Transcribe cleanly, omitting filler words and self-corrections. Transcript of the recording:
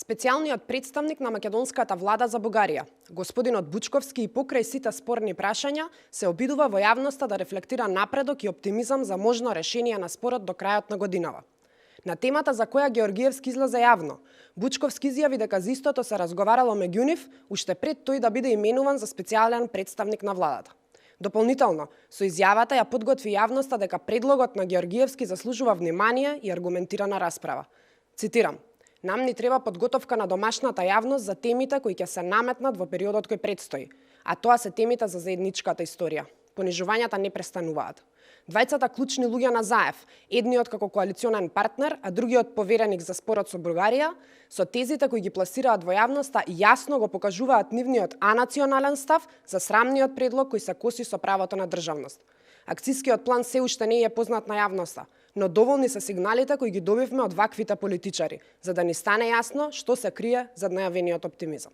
Специјалниот представник на македонската влада за Бугарија, господинот Бучковски, и покрај сите спорни прашања, се обидува во јавноста да рефлектира напредок и оптимизам за можно решение на спорот до крајот на годинава. На темата за која Георгиевски излезе јавно, Бучковски изјави дека за истото се разговарало меѓу нив уште пред тој да биде именуван за специјален представник на владата. Дополнително, со изјавата ја подготви јавноста дека предлогот на Георгиевски заслужува внимание и аргументирана расправа. Цитирам: "Нам ни треба подготовка на домашната јавност за темите кои ќе се наметнат во периодот кој предстои, а тоа се темите за заедничката историја. Понижувањата не престануваат. Двајцата клучни луѓе на ЗАЕВ, едниот како коалиционен партнер, а другиот повереник за спорот со Бугарија, со тезите кои ги пласираат во јавноста, јасно го покажуваат нивниот анационален став за срамниот предлог кој се коси со правото на државност. Акцискиот план се уште не е познат на јавноста, но доволни се сигналите кои ги добивме од ваквите политичари, за да ни стане јасно што се крие зад најавениот оптимизам."